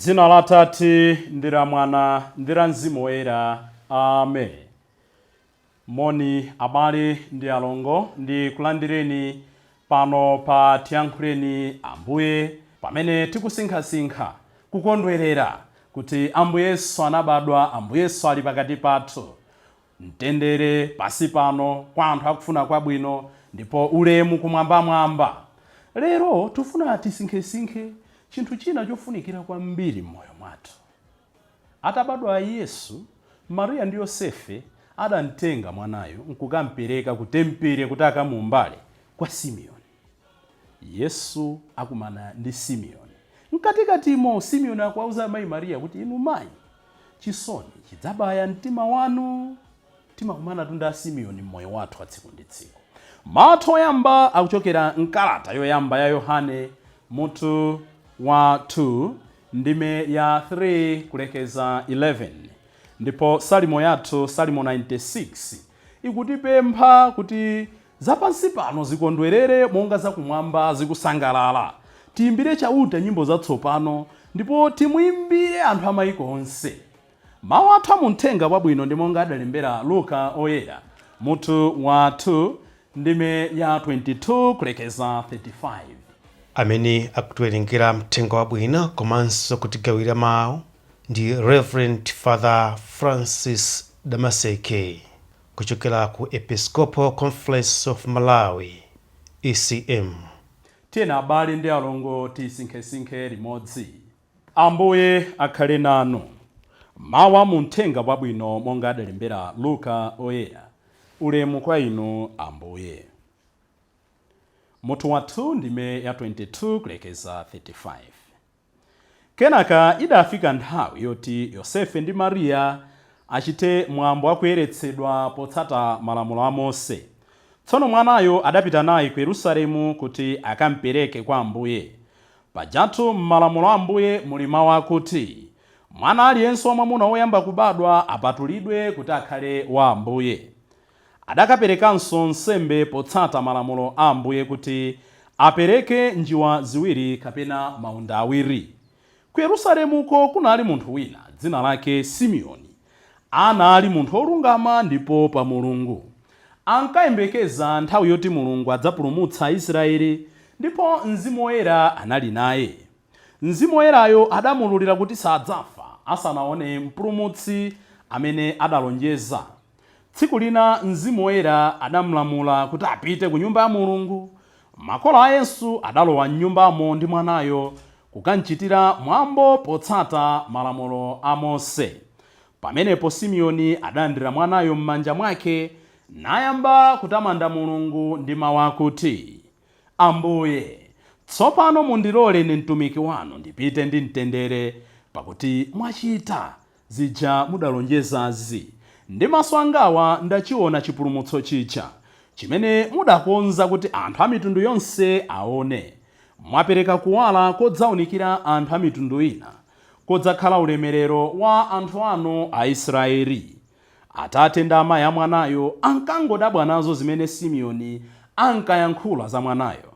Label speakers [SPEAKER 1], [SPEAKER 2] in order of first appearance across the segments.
[SPEAKER 1] Dzina la Atate ndi la Mwana ndi la Mzimu Woyera. Amen. Moni abale ndi alongo, ndi kulandireni pano pa Tiyankhuleni Ambuye, pamene tikusinkhasinkha kukondwerera kuti Ambuye Yesu anabadwa, Ambuye Yesu ali pakati pathu. Mtendere pansi pano kwa anthu akufuna kwabwino, ndipo ulemu kumwambamwamba. Lero tifuna tisinkhesinkhe chinthu china chofunikira kwambiri m'moyo mwathu. Atabadwa Yesu, Mariya ndi Yosefe adamtenga mwanayo nkukampereka ku tempere kuti akamuumbale kwa Simeoni. Yesu akumana ndi Simeoni. Mkatikatimo Simeoni akuwauza amayi Mariya kuti, inu mayi, chisoni chidzabaya mtima wanu. Timakumanatu ndi a Simeoni m'moyo wathu wa tsiku ndi tsiku. Mawu athu oyamba akuchokera mkalata yoyamba ya Yohane mutu wa 2 ndime ya 3 kulekeza 11, ndipo salimo yathu, Salimo 96, ikutipempha kuti zapansi pano zikondwerere monga zakumwamba zikusangalala. Tiyimbire Chauta nyimbo zatsopano ndipo timuyimbire anthu a mayiko onse. Mawu athu a mu Mthenga Wabwino ndi monga adalembera Luka Oyera mutu wa 2 ndime ya 22 kulekeza 35.
[SPEAKER 2] Amene akutiwerengera Mthenga Wabwino komanso kutigawira mawu ndi Reverend Father Francis Damaseke kuchokera ku Episcopal Conference of Malawi, ECM.
[SPEAKER 1] Tiyeni abale ndi alongo tisinkhesinkhe limodzi. Ambuye akhale nanu. Mawu a mu Mthenga Wabwino monga adalembera Luka Oyera. Ulemu kwa inu Ambuye. Mutu wa 2 ndime ya 22 kulekeza 35. Kenaka idafika nthawi yoti Yosefe ndi Mariya achite mwambo wa kuyeretsedwa potsata malamulo a Mose. Tsono mwanayo adapita naye ku Yerusalemu kuti akampereke kwa Ambuye. Pajatu m'malamulo a Ambuye muli mau akuti, Mwana aliyense wamwamuna woyamba kubadwa apatulidwe kuti akhale wa Ambuye. Adakaperekanso nsembe potsata malamulo a Ambuye kuti apereke njiwa ziwiri kapena maunda awiri. Ku Yerusalemuko kunali munthu wina, dzina lake Simeoni. Anali munthu wolungama ndipo woopa Mulungu. Ankayembekeza nthawi yoti Mulungu adzapulumutsa Aisraele, ndipo Mzimu Woyera anali naye. Mzimu Woyerayo adamuululira kuti sadzafa asanaone Mpulumutsi amene adalonjeza. Tsiku lina Mzimu Woyera adamlamula kuti apite ku Nyumba ya Mulungu. Makolo a Yesu adalowa m'nyumbamo ndi mwanayo kukamchitira mwambo potsata malamulo a Mose. Pamenepo Simeoni adalandira mwanayo m'manja mwake, nayamba kutamanda Mulungu ndi mau akuti, Ambuye, tsopano mundilole ine mtumiki wanu ndipite ndi mtendere, pakuti mwachita zija mudalonjezazi. Ndi maso angawa ndachiona chipulumutso chija, chimene mudakonza kuti anthu a mitundu yonse aone. Mwapereka kuwala kodzaunikira anthu a mitundu ina, kodzakhala ulemerero wa anthu anu Aisraeli. Atate ndi amayi a mwanayo ankangodabwa nazo zimene Simeoni ankayankhula za mwanayo.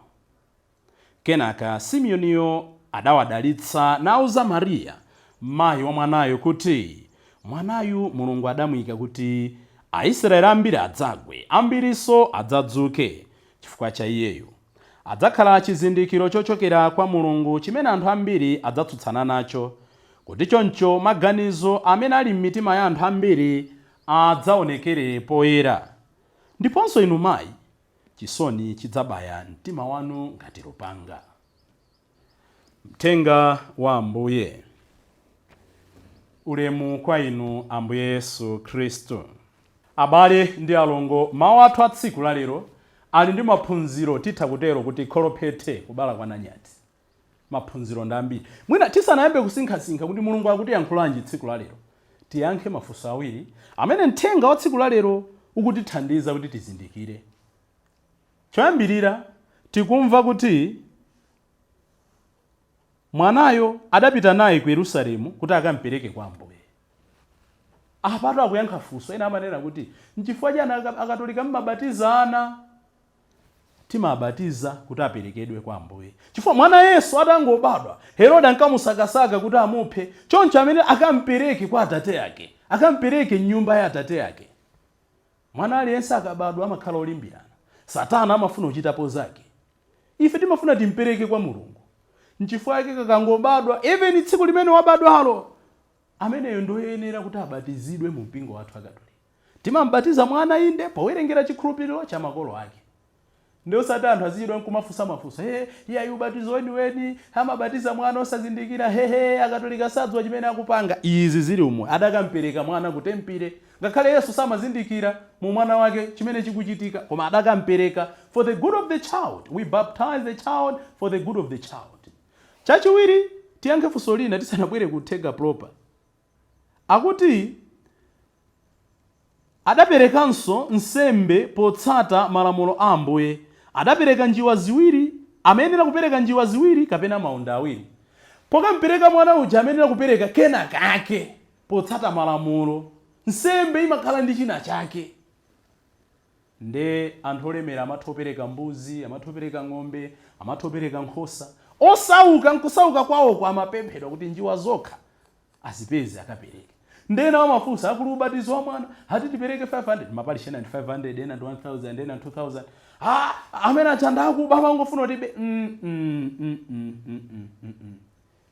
[SPEAKER 1] Kenaka Simeoniyo adawadalitsa nauza Maria, mai wa mwanayo kuti, Mwanayu Mulungu adamuika kuti Aisraele ambiri adzagwe, ambirinso adzadzuke chifukwa cha iyeyu. Adzakhala chizindikiro chochokera kwa Mulungu chimene anthu ambiri adzatsutsana nacho, kuti choncho maganizo amene ali m'mitima ya anthu ambiri adzaonekere poyera. Ndiponso inu mai, chisoni chidzabaya mtima wanu ngati lupanga. Mthenga wa Ambuye. Ulemu kwa inu Ambuye Yesu Khristu. Abale ndi alongo, mawu athu a tsiku la lero ali ndi maphunziro, titha kutero kuti kholophethe kubala kwa nanyati. Maphunziro ndi ambiri. Mwina tisanayambe kusinkhasinkha kuti Mulungu akutiyankhulanji tsiku la lero, tiyankhe mafunso awiri amene mthenga wa tsiku la lero ukutithandiza kuti tizindikire. Choyambirira, tikumva kuti mwanayo adapita naye ku Yerusalemu kuti akampereke kwa Ambuye. Apatu akuyankha funso. Ena amanena kuti, nchifukwa chani Akatolika mmabatiza ana? Timabatiza kuti aperekedwe kwa Ambuye, chifukwa mwana Yesu atangobadwa, Herode ankamusakasaka kuti amuphe. Choncho amene akampereke kwa atate ake, akampereke mnyumba ya atate ake. Mwana aliyense akabadwa amakhala olimbirana. Satana amafuna kuchitapo zake. Ife timafuna timpereke kwa Mulungu. Nchifukwa yake kakangobadwa, even tsiku limene wabadwalo, ameneyo ndoyenera kuti abatizidwe mu mpingo wathu Akatolika. Timambatiza mwana, inde, powerengera chikhulupiriro cha makolo ake. Ndi osati anthu azichidwa nkumafunsa mafunso, "He, iye ubatizo weniweni amabatiza mwana osazindikira? Hehe, Akatolika sadziwa chimene akupanga." Izi zili umwe adakampereka mwana ku tempile. Ngakhale Yesu samazindikira mu mwana wake chimene chikuchitika, koma adakampereka for the good of the child. We baptize the child for the good of the child. Chachiwiri, tiyankhe funso lina tisanabwere kuthenga proper. Akuti adaperekanso nsembe potsata malamulo a Ambuye. Adapereka njiwa ziwiri. Amayenera kupereka njiwa ziwiri kapena maunda awiri. Pokampereka mwana uja amayenera kupereka kena kake potsata malamulo. Nsembe imakhala ndi china chake. Nde anthu olemera amatha kupereka mbuzi, amatha kupereka ng'ombe, amatha kupereka nkhosa. Osauka, nkusauka kwawoko, amapemphedwa kuti njiwa zokha azipeze akapereke. Ndena amafunsa akulu, ubatizo wa mwana ati tipereke 500, maparish ena ndi 500, ena ndi 1000, ena 2000. Ah, amene achanda akuba, amangofuna kuti be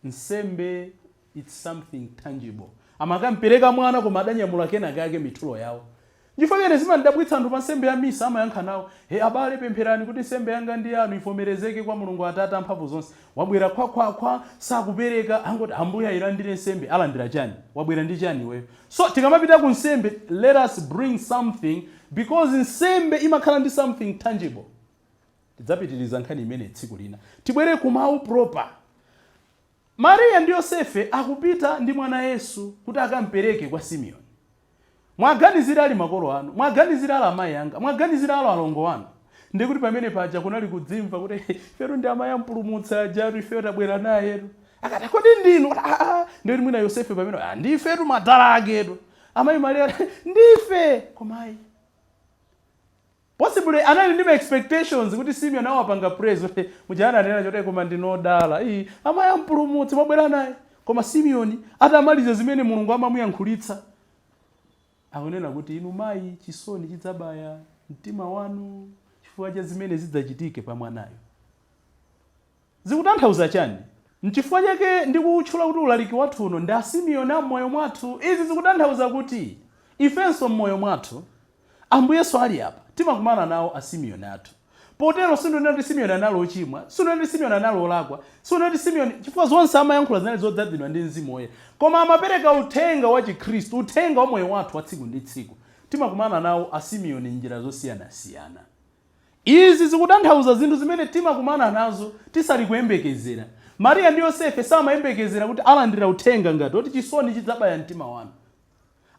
[SPEAKER 1] Nsembe, it's something tangible. Amakampereka mwana, koma adanyamula kena kake, mithulo yawo. Nchifukwa chene zimandidabwitsa, anthu pa nsembe ya misa amayankha nawo, "He abale, pempherani kuti nsembe yanga ndi yanu ivomerezeke kwa Mulungu Atate amphamvu zonse." Wabwera khwakhwakhwa, sakupereka, angoti, "Ambuye ayilandire nsembe." Alandira chani? Wabwera ndi chani iweyo? So tikamapita ku nsembe, let us bring something, because nsembe imakhala ndi something tangible. Tidzapitiriza nkhani imene tsiku lina. Tibwere ku mawu proper. Mariya ndi Yosefe akupita ndi mwana Yesu kuti akampereke kwa Simeoni. Mwaganizira ali makolo anu, mwaganizira ali amayi anga, mwaganizira ali alongo anu. Ndikuti pamene paja kunali kudzimva kuti ifetu ndi amayi ampulumutsa ajatu, ifeyo tabwera nayetu. Akati, "Kodi ndinu?" "Ah, ah." Ndikuti mwina Yosefe pamene, "Ah, ndifetu madala aketu." Amayi Mariya, "Ndife." Koma ayi, possibly anali ndi ma expectations kuti Simeon awapanga praise kuti mujana anena choti, "Koma ndinodala iyi, amayi ampulumutsi mwabwera naye." Koma Simeon atamaliza zimene Mulungu amamuyankhulitsa, akunena kuti, "Inu mayi, chisoni chidzabaya mtima wanu chifukwa cha zimene zidzachitike pa mwanayo." Zikutanthauza chani? Nchifukwa chake ndikutchula kuti ulaliki wathu uno ndi Asimeoni am'moyo mwathu. Izi zikutanthauza kuti ifenso m'moyo mwathu, Ambuyesu ali apa, timakumana nawo Asimeoni athu. Potero sindinena kuti Simeoni anali ochimwa, sindinena kuti Simeoni anali olakwa, sindinena kuti Simeoni, chifukwa zonse amayankhula zinali zodzazidwa ndi Mzimu Woyera, koma amapereka uthenga wa Chikhristu, uthenga wa moyo wathu wa tsiku ndi tsiku. Timakumana nawo Asimeoni m'njira zosiyanasiyana. Izi zikutanthauza zinthu zimene timakumana nazo tisali kuyembekezera. Mariya ndi Yosefe samayembekezera kuti alandira uthenga ngati oti chisoni chidzabaya mtima wanu.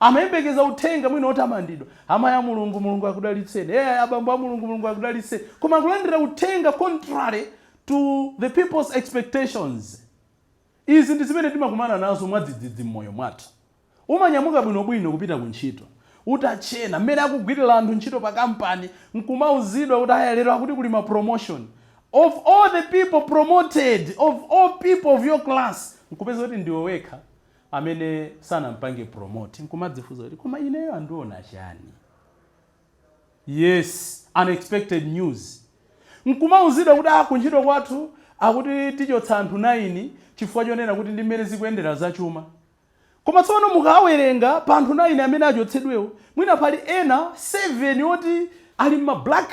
[SPEAKER 1] Amayembekeza uthenga mwina otamandidwa, "Amayi a Mulungu, Mulungu akudalitseni. Abambo a Mulungu, Mulungu akudalitseni." Koma akulandira uthenga contrary to the people's expectations. Izi ndi zimene timakumana nazo mwadzidzidzi m'moyo mwathu. Umanyamuka bwinobwino kupita ku ntchito, utachena mmene akugwirira anthu ntchito pa kampani, nkumauzidwa kuti, "Aya, lero akuti kuli ma promotion." Of all the people promoted, of all people of your class, nkupeza kuti ndiwe wekha amene sanampange promote. Nkumadzifunsa kuti, "Koma ineyo andiona chani?" Yes, unexpected news. Nkumauzidwa kuti, "Ah, kuntchito kwathu akuti tichotsa anthu 9 chifukwa chonena kuti ndi mmene zikuyendera zachuma." Koma tsono mukawerenga pa anthu 9 amene achotsedwewo, mwina pali ena 7 oti ali ma black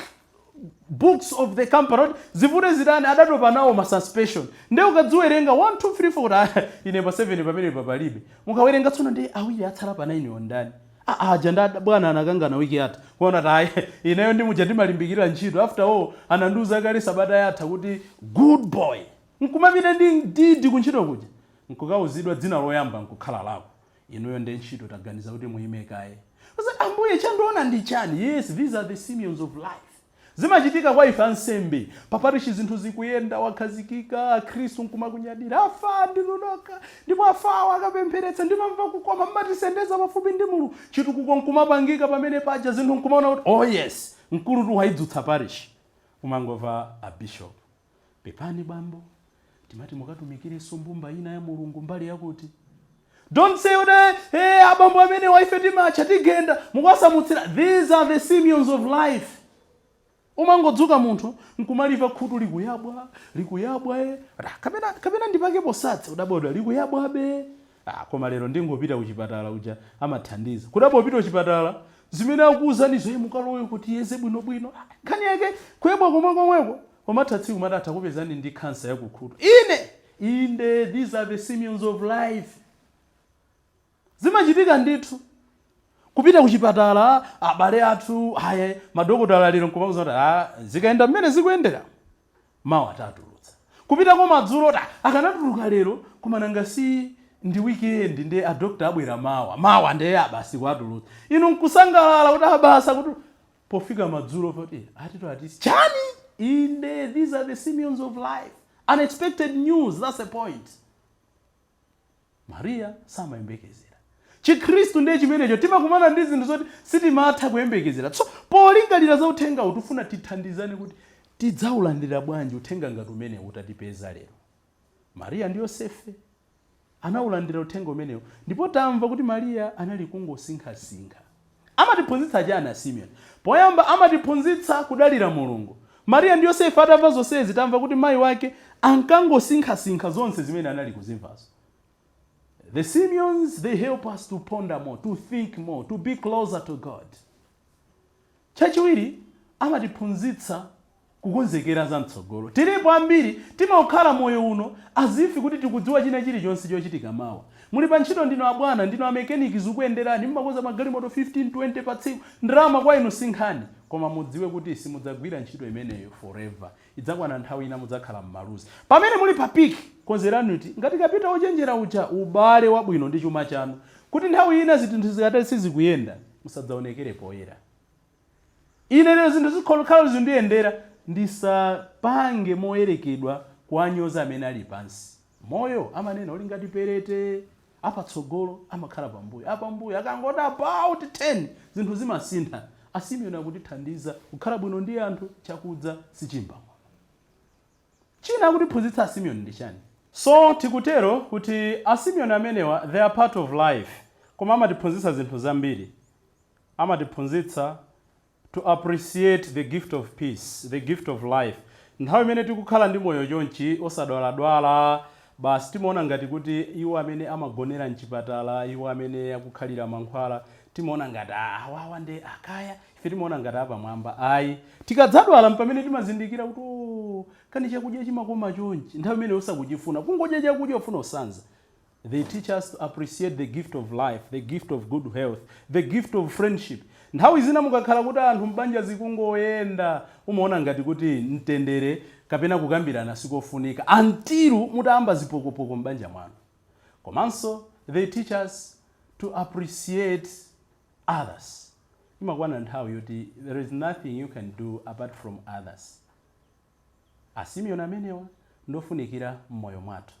[SPEAKER 1] books of the company, oti zivute zitani adatopa nawo ma suspension. Ndiye ukadziwerenga 1 2 3 4 kuti, "Ah, ine pa 7 pamene palibe." Mukawerenga tsono, ndi awiri atsala pa 9 ondani? Ah, aja nda bwana anakangana wiki yatha. Kuona kuti, "Ayi, ineyo ndi muja ndimalimbikira ntchito. After all, anandiuza kale sabata yatha kuti good boy." Nkumapita ndi ndidi kuntchito kuja, nkukauzidwa dzina loyamba nkukhala lako, "Inuyo ndi ntchito taganiza kuti muyime kaye." Uza, "Ambuye, chandiona ndi chani?" Yes, these are the Simeons of life. Zimachitika kwa ife ansembe. Paparishi zinthu zikuyenda, wakhazikika, akhristu nkumakunyadira, "Afa ndilunoka, ndipo afawo akapempheretsa ndimamva kukoma, mmatisendeza pafupi ndi Mulungu." Chitukuko nkumapangika pamene paja, zinthu nkumaona kuti, "Oh yes, mkulu tu waidzutsa parishi." Umangova a bishop, "Pepani bambo, timati mukatumikirenso mbumba ina ya Mulungu mbali yakuti." Don't say kuti, "Hey, abambo amene waife timatcha tigenda mukasamutsira." These are the Simeons of life. Umangodzuka munthu nkumaliva khutu likuyabwa, likuyabwa, e kapena ndipake posatse, udabodwa likuyabwabe. Ah, koma lero ndingopita kuchipatala, uja amathandiza. Kudabwa upita kuchipatala, zimene akuwuzanizo, "Ye, mukalowe kuti yeze bwinobwino." Ah, nkhani yake kuyabwa komwe komweko, komatha tsiku matatha kupezani ndi khansa yakukhutu. Ine inde, these are the Simeons of life. Zimachitika ndithu. Kupita kuchipatala, abale athu, aya madokotala lero nkumauza kuti, "Ah, zikayenda mmene zikuyendera, mawa atatulutsa." Kupitako madzulo, ta akanatuluka lero, koma nanga si ndi weekend, ndi adokta abwera mawa, mawa ndiye abasi kuatulutsa. Inu nkusangalala kuti abasa kuti pofika madzulo poti atito atisi chani. Inde, these are the Simeons of life. Unexpected news, that's the point. Mariya samayembekezera. Chikhristu ndiye chimenecho, timakumana ndi zinthu zoti sitimatha kuyembekezera. So polingalira za uthengawu, tifuna tithandizane kuti tidzawulandira bwanji uthenga ngati umene utatipeza lero. Mariya ndi Yosefe anawulandira uthenga umenewu, ndipo tamva kuti Mariya anali kungosinkhasinkha. Amatiphunzitsa chani a Simeon? Poyamba, amatiphunzitsa kudalira Mulungu. Mariya ndi Yosefe atamva zonsezi, tamva kuti mayi wake ankangosinkhasinkha zonse zimene anali kuzimvazo. The Simeons, they help us to ponder more, to think more, to be closer to God. Chachiwiri, amatiphunzitsa kukonzekera za mtsogolo. Tilipo ambiri timakhala moyo uno as if kuti tikudziwa china chilichonse chochitika mawa. Muli pa ntchito, ndino abwana, ndino amekeniki, zikuyenderani, mmakoza magalimoto 15, 20 pa tsiku, ndalama kwa inu sinkhani. Koma mudziwe kuti simudzagwira ntchito imeneyo forever. Idzakwana nthawi ina mudzakhala m'maluzi. Pamene muli pa peak, konzerani kuti ngati kapita ochenjera uja, ubale wabwino ndi chuma chanu, kuti nthawi ina zinthu zikatali sizikuyenda, musadzaonekere poyera. "Ine lero zinthu zikhala zindiyendera," ndisapange moyerekedwa kuwanyoza amene ali pansi. Moyo, amanena, uli ngati perete: apatsogolo amakhala pambuyo, apambuyo akangoti about 10, zinthu zimasintha. Asimeoni akutithandiza kukhala bwino ndi anthu, chakudza sichimba. China akutiphunzitsa Asimeoni ndi chani? So tikutero kuti Asimeoni amenewa, they are part of life, koma amatiphunzitsa zinthu zambiri. Amatiphunzitsa to appreciate the gift of peace, the gift of life. Nthawi imene tikukhala ndi moyo chonchi, osadwaladwala, basi timaona ngati kuti iwo amene amagonera mchipatala, iwo amene akukhalira mankhwala, timaona ngati, "Ah, awawa ndi akaya, ife timaona ngati apamwamba." Ayi, tikadzadwala mpamene timazindikira kuti, "Oh, kani chakudya chimakoma chonchi." Nthawi imene usakuchifuna, kungodya chakudya ufuna usanza. They teach us to appreciate the gift of life, the gift of good health, the gift of friendship. Nthawi zina mukakhala kuti anthu mbanja zikungoyenda, umaona ngati kuti mtendere kapena kukambirana sikofunika, until mutayamba zipokopoko mbanja mwanu. Komanso they teach us to appreciate others. Imakwana nthawi yoti there is nothing you can do apart from others. Asimeoni amenewa ndofunikira m'moyo mwathu.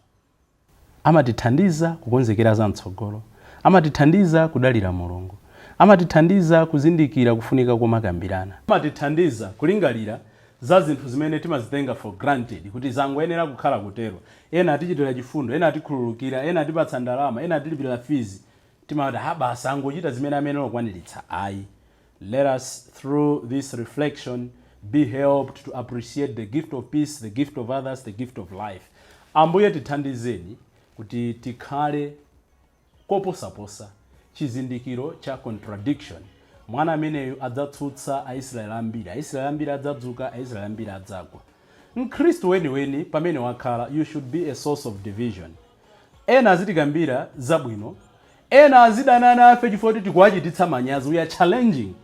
[SPEAKER 1] Amatithandiza kukonzekera za mtsogolo, amatithandiza kudalira Mulungu, amatithandiza kuzindikira kufunika komakambirana, amatithandiza kulingalira za zinthu zimene timazitenga for granted kuti zangoyenera kukhala kutero. Ena atichitira chifundo, ena atikhululukira, ena atipatsa ndalama, ena atilipirira fees, timati, "Ha, basi, angochita zimene amene okwaniritsa." Ayi, let us through this reflection be helped to appreciate the gift of peace, the gift of others, the gift of life. Ambuye tithandizeni kuti tikhale koposaposa chizindikiro cha contradiction. Mwana ameneyu adzatsutsa Aisraeli ambiri, Aisraeli ambiri adzadzuka, Aisraeli ambiri adzagwa. Mkhristu weniweni, pamene wakhala, you should be a source of division. Ena azitikambira zabwino, ena azidana nafe chifukwa kuti tikuwachititsa manyazi. We are challenging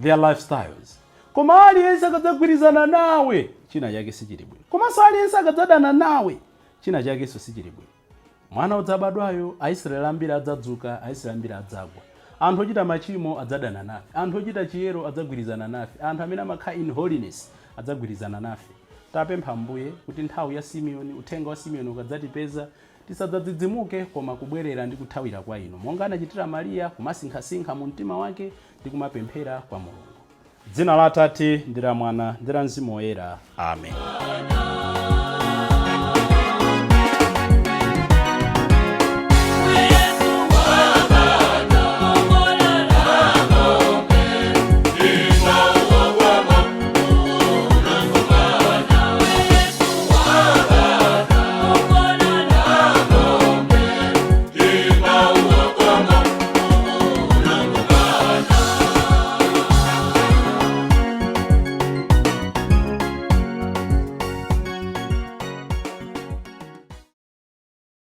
[SPEAKER 1] their lifestyles. Koma aliyense akadzagwirizana nawe, china chake sichili bwino. Komanso aliyense akadzadana nawe, china chakenso sichili bwino. Mwana udzabadwayo, Aisraeli ambiri adzadzuka, Aisraeli ambiri adzagwa. Anthu ochita machimo adzadana nafe, anthu ochita chiyero adzagwirizana nafe, anthu amene amakhala in holiness adzagwirizana nafe. Tapempha Mbuye kuti nthawi ya Simeoni, uthenga wa Simeoni ukadzatipeza, tisadzadzidzimuke, koma kubwerera ndi kuthawira kwa inu, monga anachitira Mariya, kumasinkhasinkha mu mtima wake ndi kumapemphera kwa Mulungu. Dzina la Atate ndi la Mwana ndi la Mzimu Woyera. Amen.